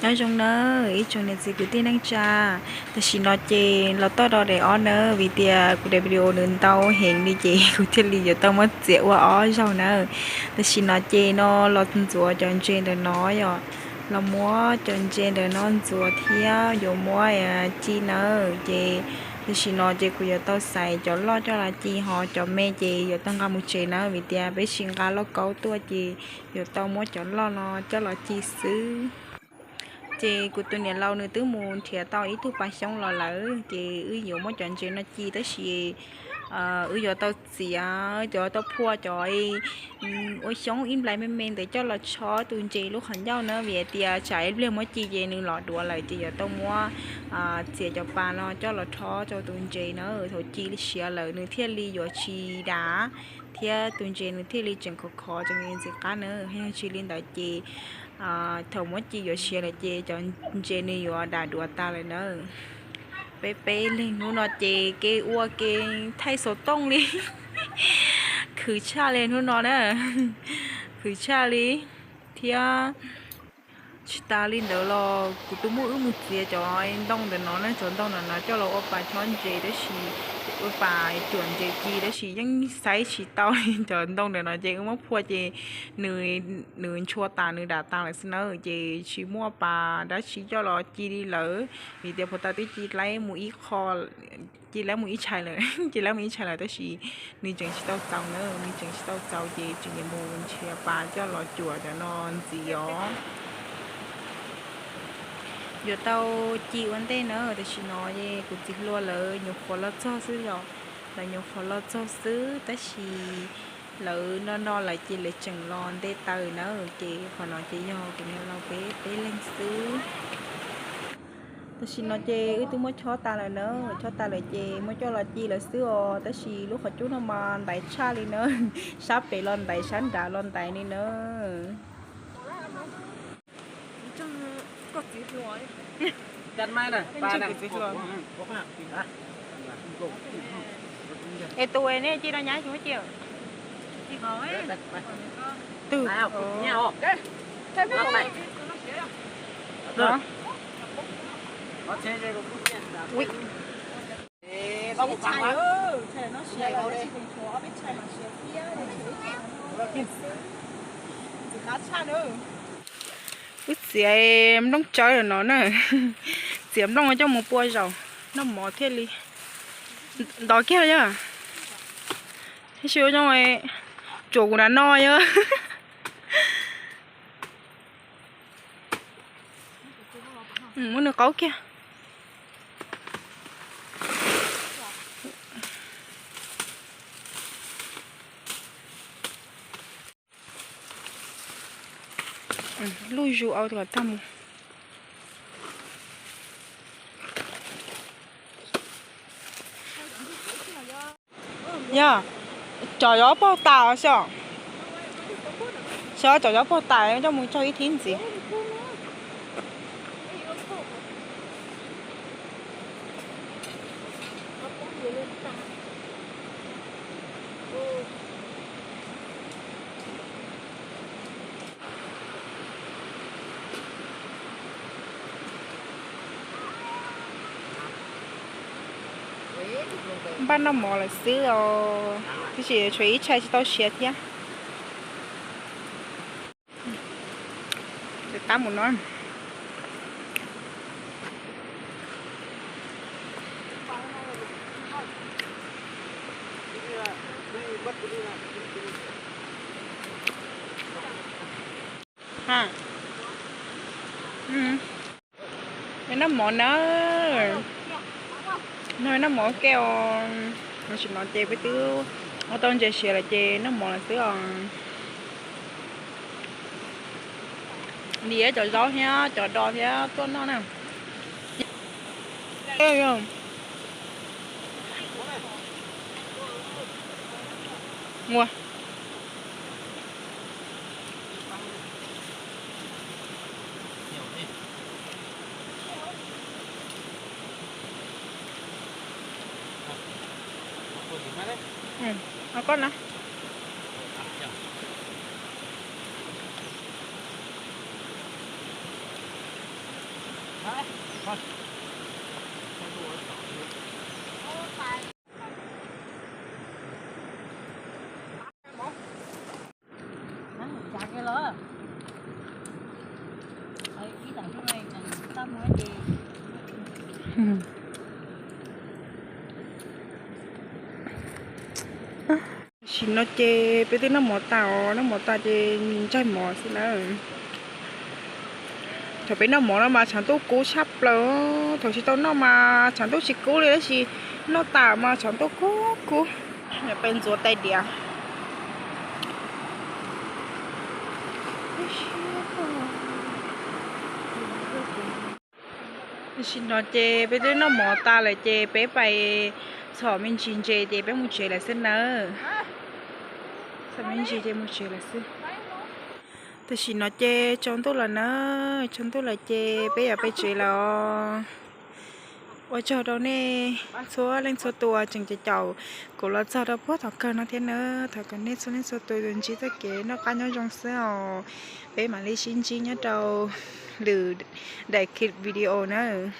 Nyob zoo nawb ib tsoom niam txiv kwv tij neej tsa, tam sim no ces los txog daim ob nawb, vim tias kuv daim video nws ntau heev li ces kuv thiaj li yuav tau muab txiav ua ob zaug nawb. Tam sim no ces no los ntxuav cov ntses ntawm no yom, los muab cov ntses ntawm no ntxuav thiab yuav muab ci nawb. Ces tam sim no ces kuv yuav tau xaiv cov loj coj los ci, ho cov me ces yuav tau nqa mus tsev nawb, vim tias peb tsis nqa lauj kaub tuaj ces yuav tau muab cov loj no coj los ci xwb. Ces kuv tus niam laus nws twb mus nrhiav tau ib tug pas xyoob los lawm, ces wb yuav muab cov ntses no ci, tab sis wb yuav tau txiav, yuav tau phua cov ua xyoob ib nplais me me ntawd coj los rho tus ntses lub qhov ncauj na, vim hais tias tsam ib pliag muab ci ces nws los duav lawm, ces yuav tau muab txiav cov pas no coj los rho rau tus ntses na, thaum ci siav lawm nws thiaj li yuav tsis dam, thiab tus ntses nws thiaj li tseem khov khov tseem ntxim qab na. Yog tsis li ntawd ces thaum muab ci yuav siav lawm ces cov ntses nws yuav dam duav tas lawm na. Peb peb leeg hnub no ces kev ua kev thaij xov tooj li, khwv tshaj li hnub no na, khwv tshaj li thiab. Tsis tas li ntawd los kuv twb muab wb mus txiav cov ntoo ntawm no na, cov ntoo ntawm no coj los ua pas chob ntses, tab sis ua pas cuam ntses ci, tab sis yeej xaiv tsis tau li. Cov ntoo ntawm no ces wb muab phua ces nws ntshua tas, nws dam tas lawm xwb na, ces tsis muaj pas dab tsi coj los ci li lawm, vim tias puag ta twb ci laib mus ib qho, ci laib mus ib tshais lawm, ci laib mus ib tshais lawm, tab sis nws tseem tsis tau txaus na, nws tseem tsis tau txaus ces tseem yuav mus nrhiav pas coj los cuam cov no ntxiv os. Yuav tau ci ua ntej na, tam sim no es kuv txiv hluas lawv nyuam qhuav los txog xwb yom, lawv nyuam qhuav los txog xwb, tab sis lawv no no lawm ces lawv tseem los nte taws na, ces qhov no ces yog kuv niam laus peb peb leeg xwb. Tam sim no ces wb twb muab chob tas lawm na, chob tas lawm ces muab coj los ci lawm xwb os, tab sis lub qhov cub no mas ntaiv tshaj li na, sab pem los ntaiv sab nrad los ntaiv li na. Es tus nej ci no nyab tsis muab ci. Twg? Wb txiav nplooj tsawb no na, txiav nplooj coj mus pua zaum noj mov thiaj li ntov kiag yog. Tab sis ua zoo tsuav kuv nram no yog. Muab nws qaub kiag. Luj zus au kom tag mus. Yog, cov yob paug tas xyov, xyov cov yob paug tas coj mus tsaug ib thib ntxiv. Npaj noj mov lawm xwb os, tab sis tshuav ib tshais tsis tau siav thiab. Tab mus no. Noj mov na, noj mov ua ke os. Tam sim no ces peb twb ua tau ntses siav lawm ces noj mov lawm xwb os. Niam cov zaub thiab cov dos thiab tuaj noj na. Ua Koj na. Tam sim no ces peb twb noj mov tas os, noj mov tas ces ntsaig mov xwb na. Thaum peb noj mov no mas tshav ntuj kub tshaj plaws, thaum tsis tau noj mas tshav ntuj tsis kub li, tab sis noj tas mas tshav ntuj kub kub. Peb ntxuav tais diav. Tam sim no ces peb twb noj mov tas lawm ces peb pais txhom me ntsis ntses ces peb mus tsev lawm xwb nawb. Txhom me ntsis ces mus tsev lawm xwb. Tam sim no ces tsaus ntuj lawm na, tsaus ntuj lawm ces peb yuav pem tsev lawm os. Ua tsaug rau nej txhua leej txhua tus tseem caum kuv los txog rau puag thaum kawg no thiab na. Thov kom nej txhua leej txhua tus ntsib txoj kev noj qab nyob zoo xwb os. Peb mam li sib ntsib nyob rau lwm daim clip video nawb.